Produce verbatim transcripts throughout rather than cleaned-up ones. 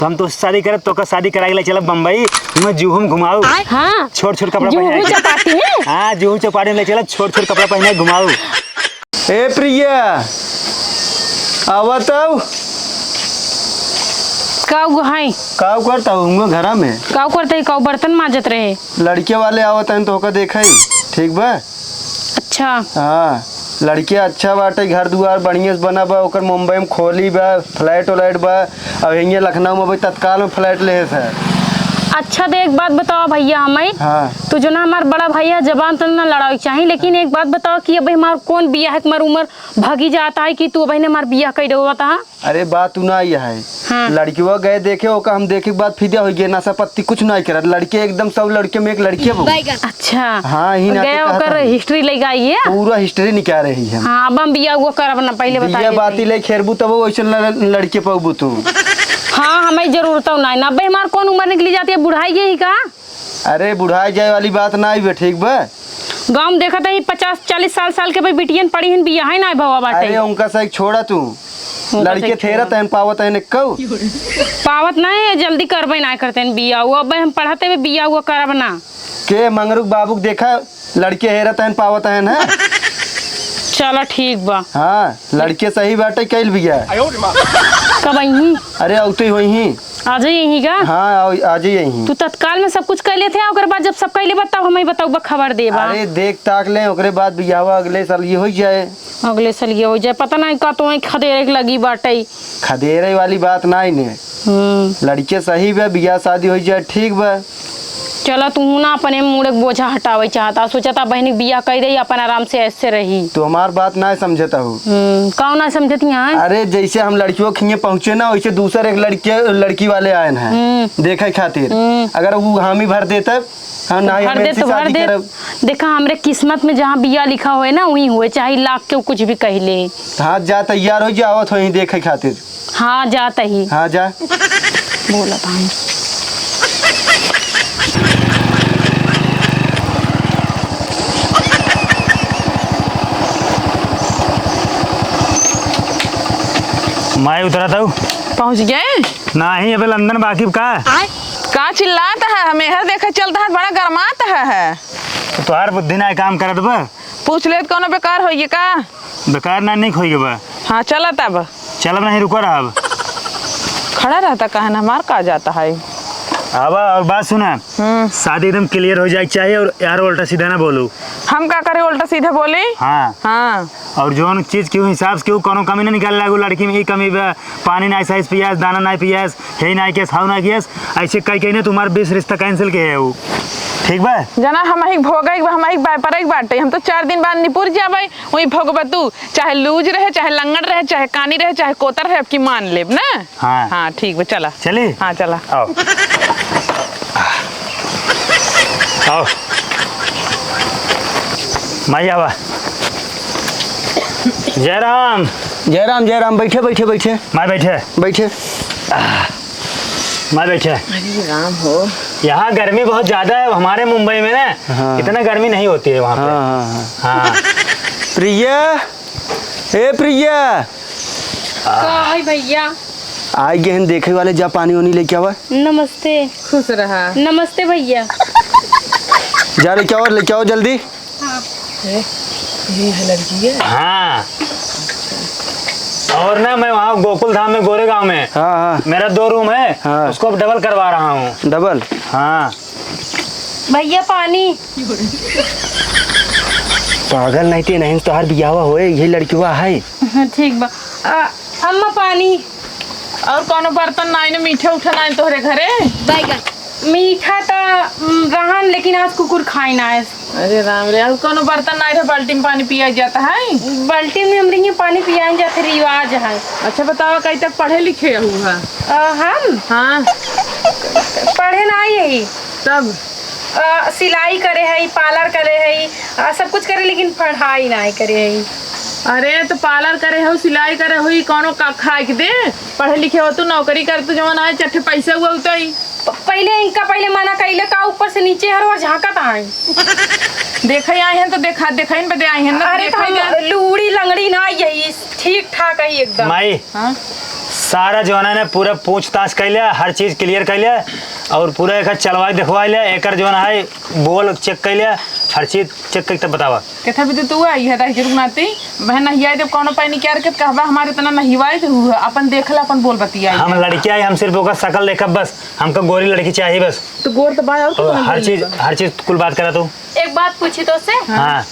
तो हम तोसे शादी करब, तोका शादी कराइ के ले चलब बम्बई, हुआँ जुहू में घुमाऊ। हाँ। छोट छोट कपड़ा जुहू पहनाइ के। चपाटी है? हाँ, जुहू चपाटी में ले चलब, छोट छोट कपड़ा पहनाइ के घुमाऊ। ए प्रिया, आवा तउ। काउ गो है? काउ करत हउ हुआँ घरा में? काउ करत ही, काउ बर्तन माजत रहे। लड़के वाले आवत हैं तो ओका देखइ, ठीक बा? अच्छा। हाँ, लड़के अच्छा बाटे, घर दुआर बढ़िया से बना बा, ओकर मुंबई में खोली बा, फ्लैट उलैट बा, अब हियाँ लखनऊ में अभी तत्काल में फ्लैट लेहे से। अच्छा, तो एक बात बतावा भइया, हमइ हाँ। तू जउन हमार बड़ा भइया, जबान तो ना लड़ावे के चाही, लेकिन एक बात बतावा कि अबे हमार कउन बियाह है, हमार उमर भगी जात है कि तू अबे हमार बियाह कइ देवत हा? अरे बात तू ना आई है। हाँ। लड़किवा गए देखे, ओका हम देखे के बाद फिदा होइ गए, नशा पत्ती कुछ नाहीं करत। लड़के एकदम सब लड़के में एक लड़के बा। अच्छा। हाँ, ही ना गए के कहत ओकर हई। History लेके आई है। पूरा history निकाल रही है। हाँ, अब हम बियाह वो करब ना, पहिले बता बिया देते बाती हैं। ले खेरबू तब वैसे ल-, लड़के पउबू तू। हाँ, हमइ जरूरत नाहीं ना। अबे हमार कउन उमर निकली जाती है, बुढ़ाइ गई का? अरे बुढ़ाइ जाए वाली बात ना आई बे, ठीक बा? गाँव में देखत ही पचास चालीस साल, साल के भाई बिटियन पड़ी हन, बियाह ही ना भवा बाटे। अरे उनका से एक छोड़ा तू। उनका से लड़के एक थेरत छोड़ा। हन, पावत हन एक्कऊ। पावत ना है, जल्दी करबे ना करते हैं बियाह। वो अब हम पढ़ते हुए बियाह वो करब ना। के मंगरू के बाबू के देखा, लड़के हेरत हन, पावत हन, हैं? चला ठीक बा। हाँ, लड़के सही बाटे, कइल बियाह। कब अइहीं? अरे अउते ही होइहीं। आजइ अइहीं का? हाँ, आ, आजइ अइहीं। तू तत्काल में सब कुछ कइ लेते हैं, ओकरे बाद जब सब कइ लेबा तब हमइ बतउबा, खबर देबा। अरे देख ताक ले, ओकरे बाद बियाहवा अगले साल ये होइ जाए। अगले साल ये होइ जाए, पता नाहीं का तो खदेरे के लगी बाटइ। खदेरे वाली बात नाहीं ने। हम्म। लड़के सही बा, बियाह शादी होइ जाए, ठीक बा। चला तू ना अपने मूड़े के बोझा हटावे चाहता, सोचता बहिनी के बियाह कइ दे, अपन आराम से ऐसे रही। तू हमार बात नाहीं समझता हो। हम्म, काउ नाहीं समझती हैं? अरे जैसे हम लड़कियों के हियाँ पहुँचे ना, वैसे दूसर एक लड़के, लड़की वाले आए हैं हम्म। देखे खातिर। हम्म। अगर वो हामी भर देते, हाँ, नाहीं भर हम दे इनसे तो भर शादी दे। करब। देखा, हमरे किस्मत में जहाँ बिया लिखा होए ना, वहीं होए, चाहे लाख के कुछ भी कह ले। हाँ, जा तैयार होइ जा, आवत होइहीं देखे खातिर। हाँ, जात ही। हाँ, जा। बोला भाई। माई उतरत हउ? पहुँच गए? नाहीं, अबे लंदन बाकी का। का चिल्लात है? हमें हर देखे चलता है, बड़ा गरमात है, है। तोहार बुद्धि नाहीं काम करत बा। पूछ लेत कउनो बेकार होइए का? बेकार ना, निक होइए बा। हाँ, चला तब। चलब नहीं, रुका रहब। खड़ा रहता काहे ना, हमार का जाता है? आवा, और बात सुना। हम्म। शादी एकदम clear होइ जाए के चाही, और यार उल्टा सीधा ना बोलू। हम का करे उल्टा सीधा बोली? हाँ। हाँ। और जौन चीज के हिसाब से केहू कौनो कमी ना निकाले लागू, लड़की में ई कमी बा, पानी नाहीं सही से पियास, दाना नाहीं पियास, हे नाहीं केस, हाउ नाहीं केस, ऐसे कही कही ना तुम्हार बीस रिश्ता cancel के है वो। ठीक बा? जना हम ही भोगे के बा, हम ही बाय परे के बाटे, हम तो चार दिन बाद निपुर जाबे, वही भोगबा तू, चाहे लूज रहे, चाहे लंगड़ रहे, चाहे कानी रहे, चाहे कोतर रहे, अब की मान लेब ना। हाँ। हाँ, ठीक बा, चला। चली? हाँ, चला। आओ। आओ। माई आवा। जय राम। जय राम, जय राम। बैठे, बैठे, बैठे। माई बैठे। बैठे। माई बैठे। अरे राम हो। यहाँ गर्मी बहुत ज्यादा है, हमारे मुंबई में ना, हाँ। इतना गर्मी नहीं होती है वहाँ पे। हाँ, हाँ, हाँ। हाँ। प्रिया, ए प्रिया। का है भैया? आइ गए हैं देखे वाले, जा पानी वानी लेके आवा। नमस्ते। खुश रहा। नमस्ते भैया। जा लेके आओ, लेके आओ जल्दी। हाँ। ए, ये है लड़की है? हाँ। और ना, मैं वहाँ गोकुल धाम में, गोरेगांव में, हाँ, हाँ। मेरा दो room है, हाँ। उसको अब double करवा रहा हूँ। Double? हाँ। भैया, पानी। पागल नहीं ते नहीं, तोहार बियाहवा होए, यही लड़किवा है। हाँ, ठीक बा। आ, अम्मा, पानी। और कौनो बर्तन नाई न, मीठा उठा नाई तोहरे घरे? बैगन। मीठा त, उम, रहन, लेकिन आज कुकुर खाई ना है। अरे राम रे, और कौनो बर्तन नाई रहे, बाल्टी में पानी पिया जाता है? बाल्टी में हमरे हियाँ पानी पिया जाते, रिवाज है। अच्छा बतावा, कई तक पढ़े लिखे हऊ है? अ, हम? हाँ। पढ़े ना आई है। तब? अ, सिलाई करे है, parlour करे है, अ, सब कुछ करे, लेकिन पढ़ाई ना करे है। अरे, तो parlour करे हो, सिलाई करे हो, ई कौनो का खाए के दे? पढ़े लिखे हो तू, नौकरी कर तू, जवन आए चट्ठे पैसा हुआ उतई। प-, पहिले इनका पहिले मना कइले का, ऊपर से नीचे हर ओर झांकत आई। देखे आए हैं तो देखा, देखे बदे आए हैं ना, अरे, तो देखे हम जा। लूड़ी लंगड़ी ना यही, ठीक ठाक है एकदम। माई, हाँ? सारा जौन है ना, पूरा पूछताछ कइ लिया, हर चीज clear कइ लिया और पूरा एकर चलवाइ देखवाइ लिया, एकर जौन है बोल check कइ लिया, हर चीज check कइ तब बतावा। केथा बिदु तू आई है दाई जरूर नाती, बहन नहियाई देब कौनो पानी क्या रखत कहबा हमारे इतना नहिवाई दे हुआ, अपन देखला अपन बोल बतियाई। हम लड़की आई, हम सिर्फ ओकर शकल देखब बस, हमका गोरी लड़की चाहिए बस। तो गोर तो बाय और और कितना हर गोरी चीज, बा? हर चीज कुल बात करा तू। एक बात पूछी तो से? हाँ।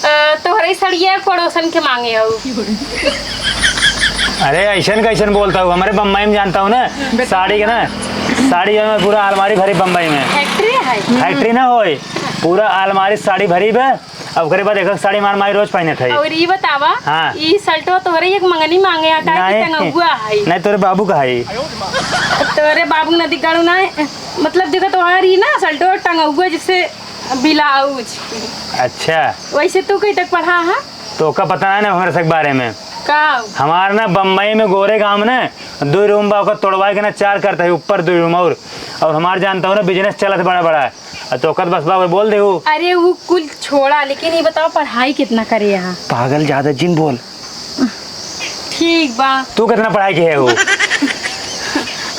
अ, तोहरे सड़िया एक पड़ोसन के मांगे हऊ। अरे, ऐसन कैसन बोलता हूँ? हमारे बम्बई में जानता हूँ ना, साड़ी के ना, साड़ी जो है पूरा अलमारी भरी बम्बई में। Factory है? Factory ना होए, पूरा अलमारी साड़ी भरी बे। अब ओकरे बाद एक एक साड़ी मार माई रोज पहनत है। और ई बतावा, हाँ। ई शर्टवा तोहरे एक मंगनी मांगे आटा की नहीं। टंगुआ है। नहीं, तोरे बाबू का है। तोरे बाबू नदी गाड़ू ना, मतलब देखो तोहार ई ना शर्टवा टंगुआ जिससे ब्लाउज। अच्छा। वैसे तू कहीं तक पढ़ा है? तो का पता ना हमारे से के बारे में। का? हमार ना बम्बई में गोरे गांव में ना दो रूम बा, ओकर तोड़वाए के ना चार करता है, ऊपर दो रूम और, और हमार जानता हूँ ना business चलत बड़ा बड़ा। आ, तो ओकर बस बा, बोल दे हूँ। अरे, वो कुल छोड़ा, लेकिन ये बताओ, पढ़ाई कितना करे यहाँ? पागल, ज्यादा जिन बोल। ठीक बा। तू कितना पढ़ाई के है हो?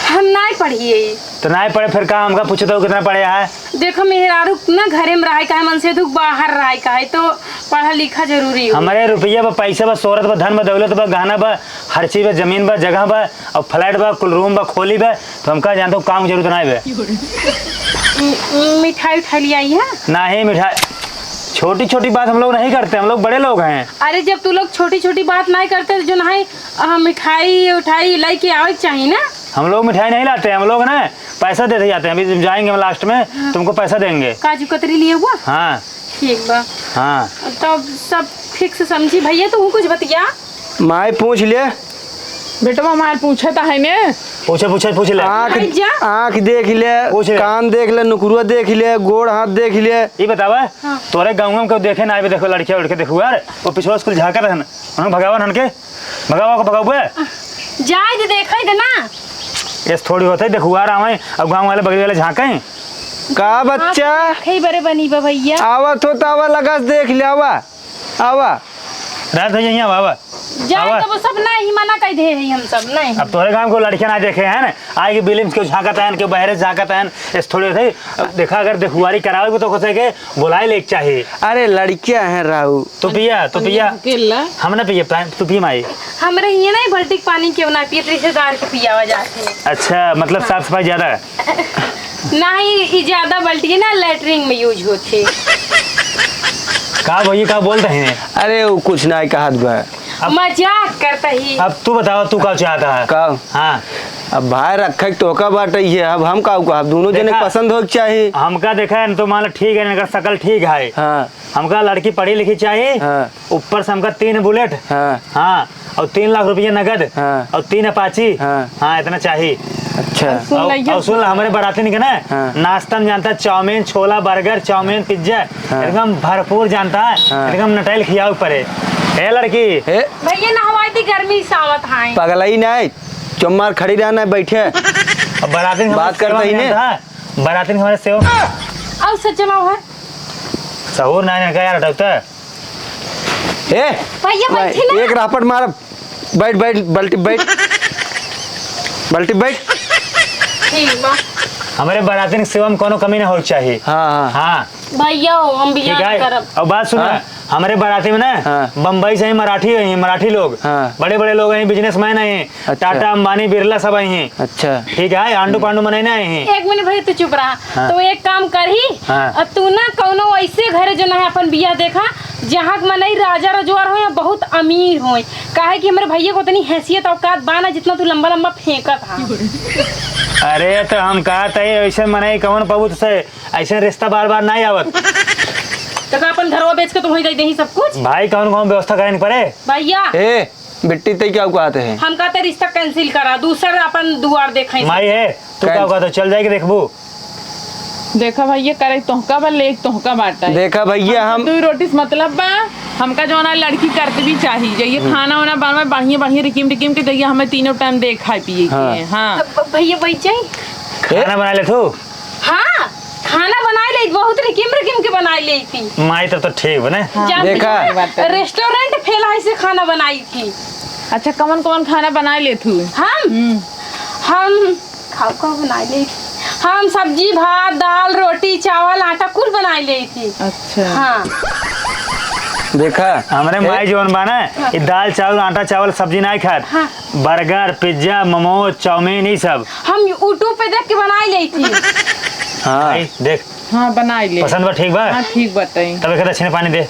हम नाई पढ़िए। तो नाई पढ़े, फिर का हमका पूछे तो कितना पढ़े है? देखो, मेहरारू ना घरे में रहे का है, मन से दुख बाहर रहे का है, तो पढ़ा लिखा जरूरी हो। हमारे रुपया बा, पैसा बा, शोहरत बा, धन बा, दौलत बा, गहना बा, हर चीज बा, जमीन बा, जगह बा, और flat बा, कुल रूम बा, खोली बा, तो हम का जानते हो, काम जरूरत ना बे। म-, मिठाई उठाई ले आई है? नहीं, मिठाई, छोटी छोटी बात हम लोग नहीं करते, हम लोग बड़े लोग हैं। अरे, जब तू लोग छोटी छोटी बात नहीं करते, तो जो नहीं, अ, मिठाई उठाई लेके आवे के चाहिए ना। हम लोग मिठाई नहीं लाते हैं, हम लोग ना पैसा देते जाते हैं। अभी जब जाएंगे हम last में, हाँ। तुमको पैसा देंगे। काजू कतरी लिए हुआ? हाँ। ठीक बा। हाँ। तब सब ठीक से समझी भैया, तू कुछ बतिया। माई पूछ ले। बेटवा हमार पूछत है ने। पूछे, पूछे, पूछ ले। आँख, भाई जा। आँख देख ले, पूछ ले। कान देख ले, नुकुरुआ देख ले, गोड़ हाथ देख ले। ई बतावा, हाँ। तोरे गाँव में केहू देखे ना आवे, देखो लड़किया उड़के देखो यार, वो पिछवा स्कूल झाँकत हन, उन्हें भगावन हन के, भगावा को भगावे। जाए दे, देखे दे ना। ऐस थोड़ी होते देखो यार, आवे अब गाँव वाले बगल वाले झाँके। का बच्चा? हाँ, देखे बरे बनी बा भैया। आवत हो तो आवा, लगा से देख ले, आवा। आवा। राज भैया, यहाँ आवा, आवा। जाए आवा। तो वो सब नहीं, मना कइ दे है हम सब नहीं। अब तोहरे गाँव को लड़कियाँ ना देखे हैं ना, आए के बिलिम्स के झाँकत हैं, के बहरे झाँकत हैं, ऐस थोड़े थे। अब देखा, अगर देखुआरी करावे को तो कसे के बुलाए लेके चाही। अरे लड़कियाँ हैं राहु। तो पिया, तो पिया। अकेला। हम ना पिए पाए, तू पी माई। हमरे हिये नहीं बल्टी के पानी केहू ना पियत, रिश्तेदार के पियावा जात है। अच्छा, मतलब साफ सफाई ज्यादा है? नहीं, ई ज्यादा बल्टी ना latrine में use होत है। का भैया, का बोलत हैं? अरे, वो कुछ ना कहत बा। अब मजाक करत ही। अब तू बतावा, तू का चाहता है? का? हाँ। अब भाई रखे के तोहका बाटे ही है, अब हम का कहब, दोनों जने देखा, पसंद होए के चाही। हमका देखा है, तो मान ला ठीक है, इनका शकल ठीक है। हाँ। हमका लड़की पढ़ी लिखी चाही। हाँ। ऊपर से हमका तीन Bullet। हाँ। हाँ, और तीन लाख रुपया नगद। हाँ। और तीन Apache। हाँ। हाँ, इतना चाही। अच्छा। सुन और, लइया। और सुन ला, हमरे बरातिन के ना, हाँ। नाश्ता में जानता है, चाउमीन, छोला, burger, चाउमीन, pizza, हाँ। एकदम भरपूर जानता है, हाँ। एकदम नटाइल खियावे पड़े। ए लड़की। ए। भैया नहवाई दी, गर्मी से आवत हैं। पगलाई नहीं, चुम्मार खड़ी रहना है, बैठे। अब बरातिन के बात करते ही नहीं। बरातिन के हमारे सेवा। और सच जमाओ है। सहूर ना इनका यार, हटाओ तो। ए, भैया, भाई, बैठी ना। एक रापट मारब। बैठ, बैठ, बल्टी बैठ। बल्टी बैठ। ठीक बा। हमरे बरातिन के सेवा में कोनो कमी ना होए के चाही। हाँ, हाँ। हाँ। भैया हो, हम बियाह ठीक है। ना करब। अब बात सुन। हाँ। हमरे बराती में ना, हाँ। बम्बई से ही मराठी हैं, मराठी लोग। हाँ। बड़े-बड़े लोग हैं, businessman हैं। अच्छा। टाटा, अंबानी, बिरला सब आई हैं। अच्छा। ठीक है, आंडू पांडू मनई ना आई हैं। एक मिनट भैया, तू चुप रहा। हाँ। तो एक काम करही, हाँ। अब तू ना कौनो ऐसे घरे जो ना है अपन बियाह देखा, जहाँ के मनई राजा रजवार हो या बहुत अमीर हो, काहे कि हमरे भैया को उतनी हैसियत औकात बा ना जितना तू लंबा लंबा फेंकत हा। अरे तो हम कहत है ऐसे मनई कौन पबूत से, ऐसे रिश्ता बार बार नहीं आवत। तो का अपन घरवा बेच के तुम्हें दे देही सब कुछ? भाई कौन कौन व्यवस्था करे के पड़े? भैया। ए, बिट्टी, तई क्या कहते हैं? हम कहते रिश्ता cancel करा, दूसर अपन दुआर देखाई। माई है, तू क्या कैंस- कहते, चल जाए के देखबू? देखा भैया, करे तोहका बा, लेक तोहका बाटा है। देखा भैया, हमके हम दुई रोटी से मतलब बा, हमका जौन है लड़की करते भी चाही, जइए हम्म। खाना वाना बनवा बढ़िया बढ़िया रिकिम रिकिम के, जइए हमें तीनों टाइम दे खाए पिए के। हाँ। हाँ। अब भैया बैठ जाई। खाना बना ले तू। हाँ, खाना बनाई ले, बहुत रिकिम रिकिम के बनाई ले थी। माई तब तो ठीक बने। हाँ। जान देखा। दे, restaurant फेल है से खाना बनाई थी। अच्छा, कवन कवन खाना बनाइ लेत हू? हम? हम्म। हम खाओ का बनाइ लेत ही। हम सब्जी, भात, दाल, रोटी, चावल, आटा कुल बनाइ लेत ही। अच्छा। हाँ। देखा, हमरे ए? माई जवन बा ना, हाँ। ई दाल, चावल, आटा, चावल, सब्जी नाहीं खात। हाँ। बर्गर, पिज्जा, मोमोज, चाउमीन, ई सब। हम YouTube पे देख के बनाइ लेत ही। हाँ। आई, देख। हाँ, बनाइ ले। पसंद बा, ठीक बा? हाँ, ठीक बाटे। तब एक दक्षिण पानी दे।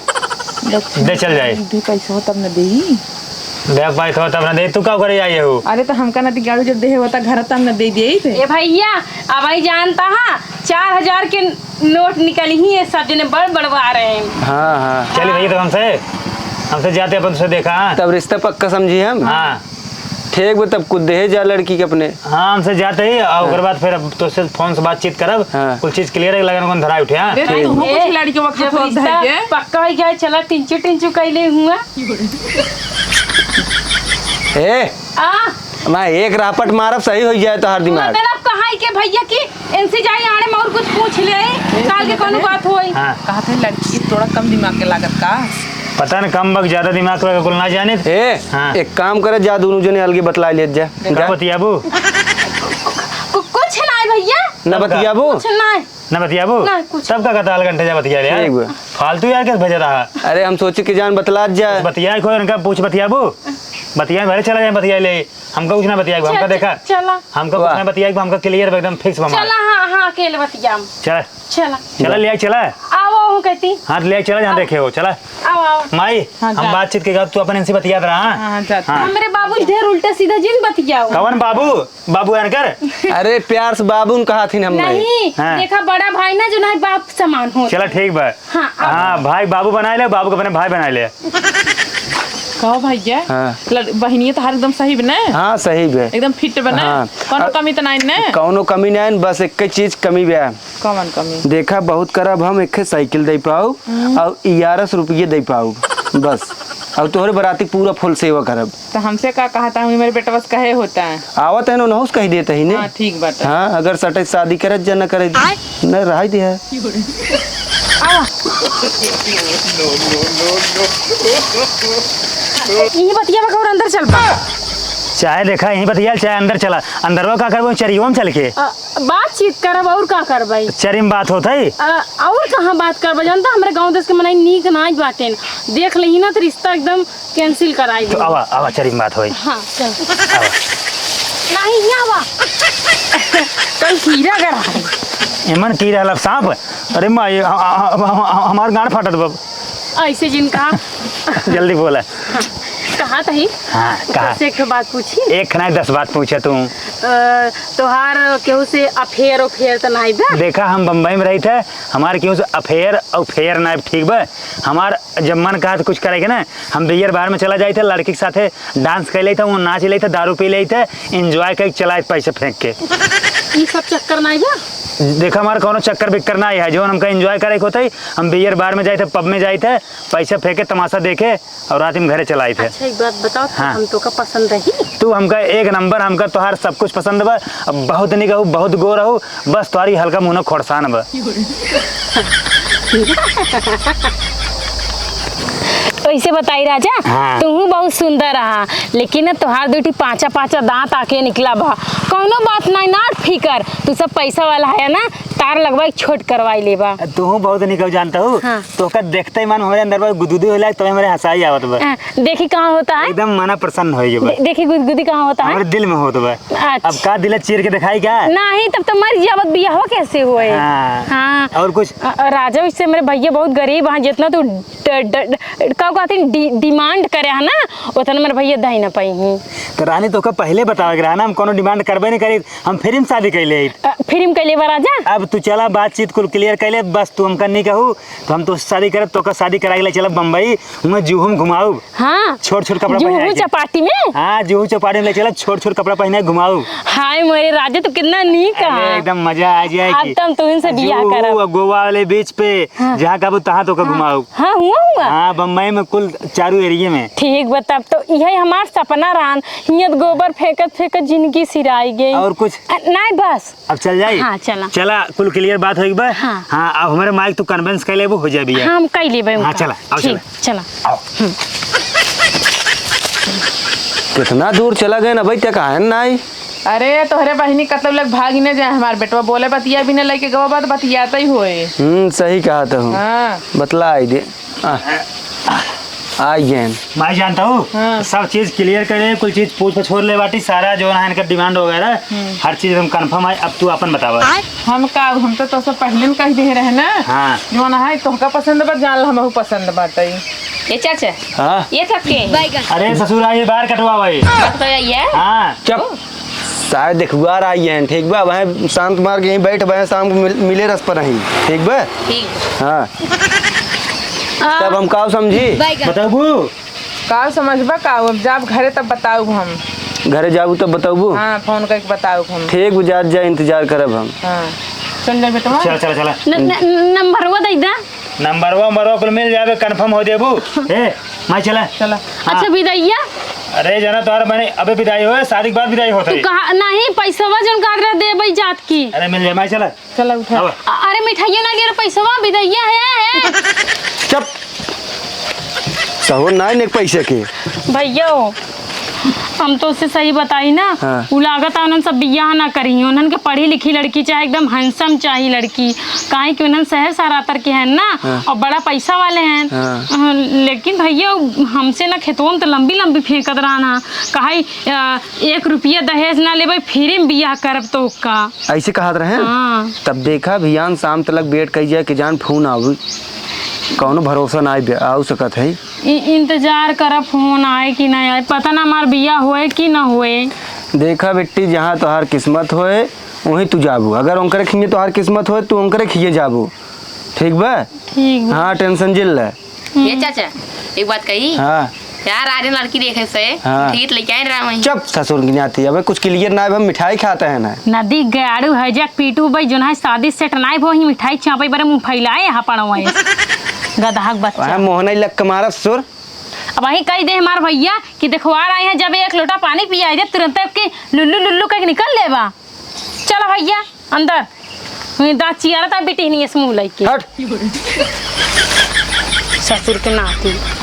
दक्षिण दे, चल जाए। दे पैसा हो, तब न देई। दे पाई तो तब न दे। तू का करे आई हो? अरे, तो हमका ना दिगाड़ू, जब देहे होता घर, तब न दे दिए थे। ए भैया, अब आई जानता हा, चार हजार के नोट निकली ही, ये सब जने बड़ बड़वा रहे हैं। हाँ, हाँ। चली भैया, तो हमसे, हमसे जाते अपन से देखा, हाँ? तब रिश्ता पक्का समझी हम? हाँ। ठीक बा, तब कुछ देहे जा लड़की के अपने। हाँ, हमसे जाते ही, और ओकर हाँ। बाद फिर अब तोसे फोन से बातचीत करब, हाँ। कुछ चीज clear है, लगन कौन धराई उठे, हाँ? अरे, ठीक। तू कुछ ए, लड़की वक्त जब हो रिश्ता धइले। पक्का होइ गया, चला टिंचू टिंचू कैले हुआ। ए, आ? मैं एक रापट मारब, सही होइ जाए तोहार दिमाग। मतलब कहाँ के भैया की इनसे जाई आड़े में और कुछ पूछ ले, काल के कौनो बात होई। हाँ। कहत है लड़की थोड़ा कम दिमाग के लागत का? पता न कम बा कि ज्यादा दिमाग के बा, कुल ना जानित। ए, हाँ। एक काम करे, जा दुनू जने अलगे बतलाइ लेत जा। का जा। बतियाबू? कु-, कुछ नाहीं भैया। ना तब का? बतियाबू? कुछ नाहीं। ना बतियाबू? ना, कुछ तब का कहता अलग घंटे जा बतिया ले यार। ठीक बा। फालतू यार कैसे भेजा रहा? अरे हम सोचे कि जान बतलात जा। बतिया को इनका पूछ बतियाबू? बतिया भले चला जाए बतिया ले। हमका कुछ ना बतियाई, हमका चल, देखा। चला। हमका कुछ वाह। ना बतियाई, हमका clear बा, एकदम fix बा हमार। चला, हाँ, हाँ, अकेले बतियाम। चला। चला। चला, ले आई, चला। आवो, हूँ कहती। हाँ, ले आई, चला, जहाँ आओ। देखे हो, चला। आओ, आओ। माई, हाँ, हम जा। बातचीत के बाद तू अपन इनसे बतियात रहा, हाँ? हाँ, हाँ, जा। हाँ। हमरे बाबू ढेर उल्टा सीधा जिन बतियाओ। कवन बाबू? बाबू अनकर? अरे, प्यार से बाबू न कहा थी हम नहीं। नहीं, हाँ। देखा, बड़ा भाई ना, जो ना बाप समान हो। चला, ठीक बा। हाँ, अब हाँ, भाई बाबू बनाए ले, बाबू के अपने भाई बनाए ले। कहो भैया, हाँ। लड़-, बहिनिया तोहार एकदम सही बने? हाँ, सही बे। एकदम fit बने? हाँ। कौनो अ, कमी तो नाहीं ने? कौनो कमी नाहीं, बस एक चीज कमी बे। कौन कमी? देखा, बहुत करब हम, एक साइकिल दे पाऊ हम्म। और ग्यारह सौ रुपये दे पाऊ, बस। और तोहरे बराती पूरा full सेवा करब। तो हमसे का कहा था, हमें मेरे बेटवा से कहे होता है। आवत है ना, उनहु से कह देते ही ने। हाँ, ठीक बात है। हाँ, अगर सटे शादी करे, जा न करे, आय। न रहाई दे है। आवा। यही बतिया बा, और अंदर चल बा। चाहे देखा, यहीं बतिया, चाहे अंदर चला। अंदरवा का करबो, चरियो में चल के? अ, बातचीत करब, और का करबै? चरी में बात होत है? अ, और कहाँ बात करबै? जानता, हमरे गाँव देश के मनई नीक नाई बाटेन। देख लेही ना, तो रिश्ता एकदम cancel कराई तो दे। आवा, आवा, चरी में बात होई। हाँ, चल। आवा। नहीं, यहाँ आवा। कल कीड़ा गड़ा है। एमन कीड़ा लब सांप। अरे माई, ह-, ह-, ह-, ह-, हमार गांड फाटत बा। ऐसे जिन कहा। जल्दी बोला। कहा तही? हाँ, कहा। तोसे एक ठो बात पूछी? एक नाई, दस बात पूछे तू। अ, तोहार केहू से affair उफेयर तो नाई बा? देखा, हम बम्बई में रही थे, हमार केहू से affair और fair नाई, ठीक बा? हमार जब मन कहा तो कुछ करे के ना, हम beer bar में चला जाई थे, लड़की के साथे dance कर लेते, वो नाच लेते, दारू पी लेते, enjoy करके चला पैसे फेंक के। ई सब चक्कर नाई बा? देखा, हमार कौनो चक्कर बिक्कर नाई है, जो हमका enjoy करे के होते, हम beer bar में जाई थे, pub में जाई थे, पैसे फेंके, तमाशा देखे, और रात में घरे चला आई थे। अच्छा, एक बात बताओ, तो हाँ। हम तोका पसंद रही? तू हमका एक नंबर, हमका तोहार सब कुछ पसंद बा। अब बहुत निक हऊ, बहुत गोर हऊ, बस तोहारी हल्का मुंह खोड़सान बा। वैसे बताई राजा, हाँ। तू बहुत सुंदर रहा, लेकिन ना तोहार दुटी पांचा पांचा दांत आके निकला बा। कौनो बात नाई, not फिकर, तू सब पैसा वाला है ना, तार लगवाई, छोट करवाई लेबा। तू बहुत निक हऊ जानता हूँ। हाँ। तोहका देखते ही मन हमरे अंदर में गुदगुदी होला, तबे हमरे हंसाई आवत बा। हाँ, देखी कहाँ होता है? एकदम मना प्रसन्न होइ गया बा। दे-, देखी गुदगुदी कहाँ होता है? हमरे दिल में होत बा। अच्छा। अब का दिल चीर के दिखाई क्या? नहीं, तब तो मर जावत, बियाहवा कैसे होए? हाँ। हाँ। और कुछ? अ, अ, राजा, इससे मेरे भैया बहुत गरीब हैं, जितना तू ड-, ड-, ड-, का कहते हैं, डि-, demand करे है ना, उतना मेरे भैया दे ही ना पाई हैं। तो रानी, तोहका पहले बतावे के रहा ना, हम कोनो demand करबे नहीं करी। हम free में शादी कैले हई। अ, free में कैले बा राजा? अब तू चला, बातचीत कुल clear कैले, बस तू हमका नहीं कहू, तो हम तो शादी करब, तोका शादी करा के ले चलब बम्बई, हुआं जुहू में घुमाऊ। हाँ। छोट छोट कपड़ा जुहू पहिना के। चपाटी में? हाँ, जुहू चपाटी में ले चलब, छोट छोट कपड़ा पहिना के घुमाऊ। हाय मोरे राजा, तू कितना नीक अरे, कहा। एकदम मजा आ जाए अब कि तो हम तुहिन से बियाह जुहू करब। और गोवा वाले beach पे, हाँ। जहाँ कहबू तहाँ तोका हाँ। घुमाऊ। हाँ, हुआ, हुआ। हाँ, बम्बई में कुल चारू area में। ठीक बा, तब तो यही हमार सपना रहन, हियत गोबर फेंकत फेंकत जिंदगी सिराई गई। और कुछ? अ, नहीं, बस। अब चल जाई? हाँ, चला। चला, कुल clear बात होई बा? हाँ। हाँ, अब हमरे माइक तू convince कर लेबू, हो जाए बियाह। हाँ, हम कर लेबे हाँ, उनका। चला, आओ, ठीक, चला। चला। आओ। हम्म। कितना दूर चला गए ना भाई, तक आयन ना आई। अरे, तोहरे बहिनी कतौ लग भागी न जाए, हमार बेटवा बोले बतिया भी न लेके गवा बात बतियाते ही होए। हम्म, सही कहा तो हूँ। हाँ। बतला आई दे। आ, आ गए। मैं जानता हूँ, हाँ। सब चीज clear करे, कुल चीज पूछ पछोर ले बाटी, सारा जो है इनका demand वगैरह, हम्म। हर चीज एकदम confirm है। अब तू अपन बतावा। हम का, हम तो तोसे पहिले न कह दे रहे ना, हाँ। जो ना है तोहका पसंद बा, जान ला हमहू पसंद बाटे। ए चाचा, हाँ? ये थके? अरे ससुरा, ये बार कटवा भाई। बस तो यही है? हाँ। चुप। शायद देखुआर आई हैं, ठीक बा? वहीं शांत मार के यहीं बैठ, वहीं शाम को मिल, मिले रस पर नहीं, ठीक बा? ठीक। हाँ। तब हम काव समझी? बताबू? काव समझबा काव? अब जाब घरे तब बताउब हम। घरे जाबू तब बताबू? हाँ, फोन करके बताउब हम। ठीक बा, जा, जा, इंतजार करब हम। हाँ। चल जा बेटवा। चला, चला, चला। न-, न-, नंबरवा दे दा। नंबरवा, नंबरवा कुल मिल जाबे, confirm हो देबू। ए, माई चला। चला। हाँ। अच्छा, बिदैया? अरे, जाना तोहरा मैंने अबे बिदाई होए, शादी के बाद बिदाई होत तू है। कहा, नहीं, पैसवा जौन कहत रहे देबै जात की। अरे, मिल जाए, माई चला। चला, उठा। अब। अ-, अरे, मिठाइयों ना लियो, पैसवा, बिदैया है, है। चुप। सहूर ना है नेक पैसे के। भैया हो, हम तो उससे सही बताई ना, हाँ। उ लागत है उन्हन सब बियाह ना करी, उन्हन के पढ़ी लिखी लड़की चाहे, एकदम handsome चाही लड़की, काहे कि उन्हन शहर सरातर के हैं ना, हाँ। और बड़ा पैसा वाले हैं। हाँ। अ, लेकिन भैया, उ हमसे ना खेतवन तो लंबी लंबी फेंकत रहना, कहे, अ, एक रुपया दहेज ना लेबै, free में बियाह करब तो का। ऐसे कहत रहे? हाँ। तब देखा, अभियान शाम तलक wait कई जाए कि जान फोन आवे, कौनो भरोसा ना आए, आउ सकत है। इ-, इंतजार करा, फोन आए कि ना आए, पता ना हमार बियाह होए कि ना होए। देखा बिट्टी, जहाँ तोहार किस्मत होए, वहीं तू जाबू। अगर उनकरे खिए तोहार किस्मत होए, तू उनकरे खिए जाबू। ठीक बा? ठीक बा। हाँ, tension जिन ले। ये चाचा, एक बात कही। हाँ। यार, आज लड़की देखे से हाँ। ठीक लेके आए रहा वहीं। चुप, ससुर की नाती, अबे कुछ clear ना है, हम मिठाई खाते हैं ना। नदी गाड़ू है, जक पीटू भाई, जोन है शादी set ना है, वो ही मिठाई चापे बरे मुंह फैलाए, यहाँ पड़ा हुआ है। गदहा के बच्चा। वहाँ मोहन ही लग के मारा ससुर। अब वहीं कही दे हमार भैया कि देखवार आए हैं, जब एक लोटा पानी पिया दे, तुरंत के लुल्लू लुल्लू कह के निकल लेबा। चला भैया, अंदर। वहीं दाँत चियारत है, बिटिहनिया से मुँह लइके। हट। ससुर के नाती।